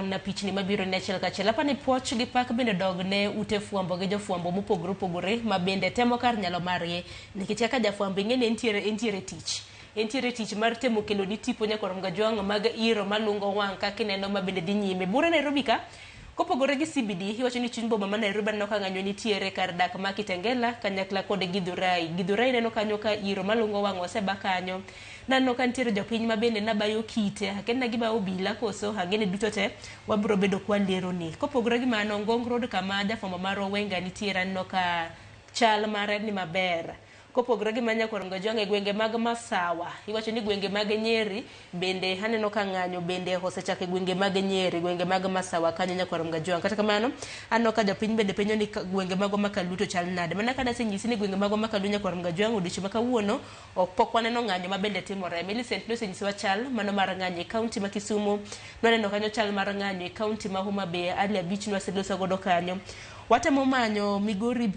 wang'na pichni mabiro ni achiel kachiel. Apa ni puoch gi pak bende dog ne ute fwambo gi jofwambo mopogore opogore ma bende temo kar nyalo margi. Nikech kaka jafwambo ing'e ni entiere tich. Entiere tich mar temo kelo ni tipo nyakwar Mgajwang' mag iro malungo wang' kaka ineno ma bende dhi nyime. Bura Nairobi ka, kopogore gi CBD, iwacho ni chuny boma ma Nairobi aneno ka ng'anyo nitiere kar dak ma Kitengela kanyakla kod Githurai. Githurai ineno kanyo ka iro malungo wang' oseba kanyo. Naneno ka nitiere jopiny ma bende nabayo kite, akia ni gibayo obila koso ang'e ni duto te wabiro bedo kwa leroni. Kopogore gi mano, Ngong Road kama jafwambo marwa Wenga nitiere aneno ka chal mare ni maber. Kopogore gi mano nyakwar Mgajwang' e gwenge mag Masawa, iwacho ni gwenge mag Nyeri bende aneno ka ng'anyo bende osechako e gwenge mag Nyeri, gwenge mag Masawa kanyo nyakwar Mgajwang'. Kata kamano, aneno ka jopiny bende penjo ni gwenge magwa ma Kaluo to chal nade. Mana ka nasenyisi ni gwenge magwa ma Kaluo nyakwar Mgajwang' odiochieng' ma kawuono ok pok waneno ng'anyo ma bende timore. Millicent nosenyisowa chal mano mar ng'anyo e kaunti ma Kisumu. Nwaneno kanyo chal mar ng'anyo e kaunti ma Homa Bay, Ali Abich nwaseloso godo kanyo. Watemo manyo Migori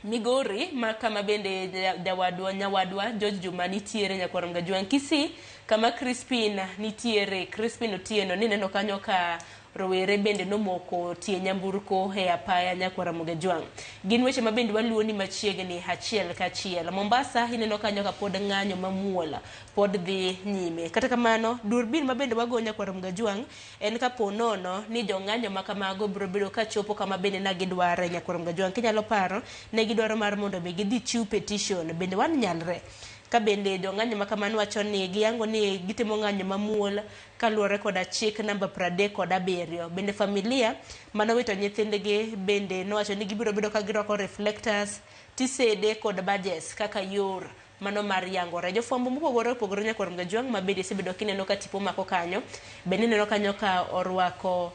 Migori ma kama bende jawadwa nyawadwa George Juma nitiere nyakwar Mgajwang' Kisii kama Crispin nitiere Crispin Otieno nineno kanyo ka rowere bende nomoko tie nyamburko e apaya nyakwar Mgajwang'. Gin weche ma bende waluwo ni machiegni achiel kachiel. Mombasa ineno kanyo ka pod ng'anyo mamuol pod dhi nyime. Kata kamano durbin ma bende wago nyakwar Mgajwang' En ka po nono ni jong'anyo ma kamago biro bedo ka chopo kama bende na gidware. Nyakwar Mgajwang' kinyalo paro ne gidwaro mar mondo mi gidhi chiw petition bende wan nyalre ka bende jong'anyo ma kamano wacho ni giyango ni gitimo ng'anyo mamuol kaluwore koda chik namba 37. Bende familia manowito nyithindgi bende nowacho ni gibiro bedo ka girwako reflectors, tisede kod badges kaka yor mano mar yangore. Jofwambo mopogore opogore nyakwar Mgajwang' ma bende isebedo kineno ka tipo mako kanyo, bende ineno kanyo ka orwako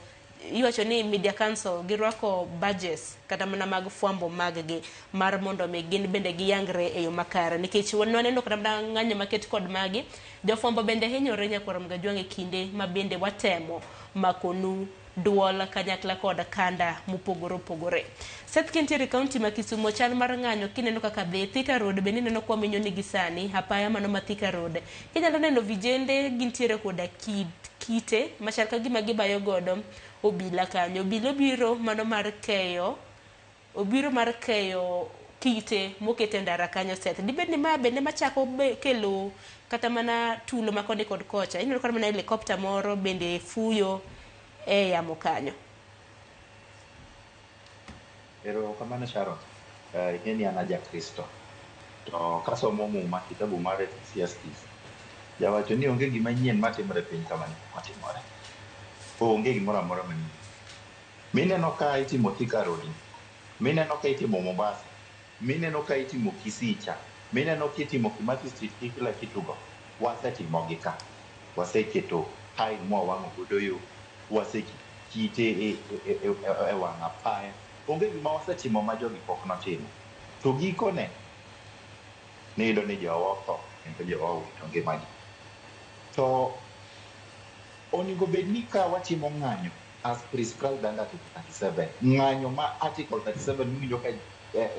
iwacho ni Media Council girwako badges kata mana mag fwambo mag gi mar mondo mi gin bende giyangre e yo makare nikech waneno kata mana ng'anyo maket kod magi jofwambo bende hinyore nyakwar Mgajwang' e kinde ma bende watemo makonu duol kanyakla kod kanda mopogore opogore. Seth kintiere e kaunti ma Kisumo chal mar ng'anyo kineno kaka dhi Thika Road bende ineno kwa minyo ni gi sani apaya mano ma Thika Road kinyalo neno vijende gintiere koda kite machal ka gima gibayo godo obila kanyo. Obila obiro mano mar keyo obiro mar keyo kite moket e ndara kanyo Seth. Dibed ni ma bende machako kelo kata mana tulo ma koni kod kocha. Ineno kata mana helicopter moro bende fuyo e yamo kanyo. Erokamano Sharon. Ing'e ni an aja Kristo. To kasomo muma kitabu mar Ecclesiastes, jawacho ni onge gima nyien matimore e piny ka mane pok otimore. Onge gimoro amora manyien. Mineno ka itimo Thika Road ni, mineno ka itimo Mombasa, mineno ka itimo Kisii cha, mineno kitimo Kimathi Street gi kila kitu go, wasetimogi ka. Waseketo tail mwawang'o godo yo, waseketo kite e wang' apaya. Onge gima wasetimo ma jogi pok notimo. To gikone, niyudo ni jowa otho kendo jowa owito ngimagi. To onego bed ni ka watimo ng'anyo as prescribed under Article 37, ng'anyo ma Article 37 miwinjo ka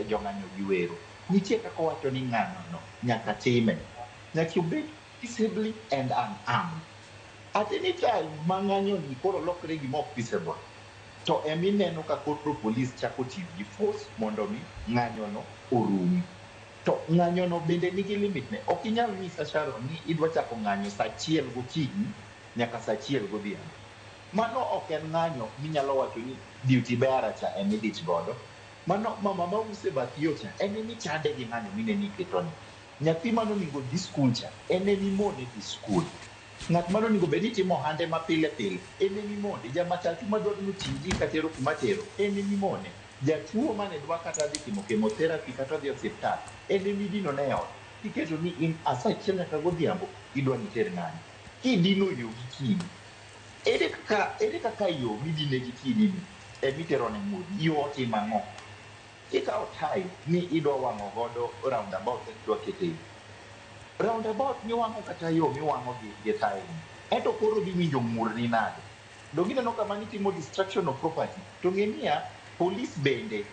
jong'anyo giwero, nitie kaka owacho ni ng'anyo no nyaka time. Nyaka obed peaceably and unarmed. At any time ma ng'anyo ni koro lokre gima ok peaceable, to emineno ka koro police chako tiyo gi force mondo mi ng'anyo no orum. To ng'anyo no bende nigi limit ne. Ok inyal nyisa Sharon ni idwa chako ng'anyo saa achiel gokinyi nyaka saa achiel godhiambo. Mano ok en ng'anyo minyalo wacho ni duty bearer cha emidich godo. Mano mama mauso e bath yo cha en emichande gi ng'anyo mineno iketo ni. Nyathi manonego dhi skul cha en emimone dhi skul. Ng'at manonego bed ni timo ohande mapile pile en emimone. Ja matatu madwaro ni oting' ji katero kuma tero en emimone. Jatuo mane dwa kata dhi timo chemotherapy kata odhi osiptal en emidinone e ot. Tiketo ni in a saa achiel nyaka godhiambo idwa ni iter ng'anyo. Kidino yo gi kidi, ere kaka yo midine gi kidi ni emitero ne modhi? Yo otimo ang'o? Kikawo tai ni idwa wang'o godo roundabout kaka idwa kete yo. Roundabout miwang'o kata yo miwang'o gi tai ni, ento koro dhi winjo ng'urni nade? Donge ineno ka mano itimo destruction of property? To ng'e niya, police bende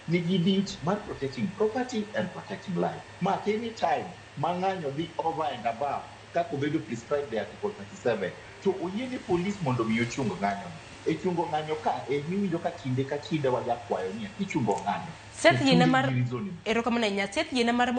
nigi duty mar protecting property and protecting life. Ma at any time ma ng'anyo dhi over and above kaka obedo prescribed e Article 37, to oyiene police mondo mi ochung ng'anyo no. E chungo ng'anyo ka e miwinjo ka kinde ka kinde wajakwayo niya kichungo ng'anyo Seth to yiena chunge mar gi reasoning. erokamano ahinya. Seth yiena mar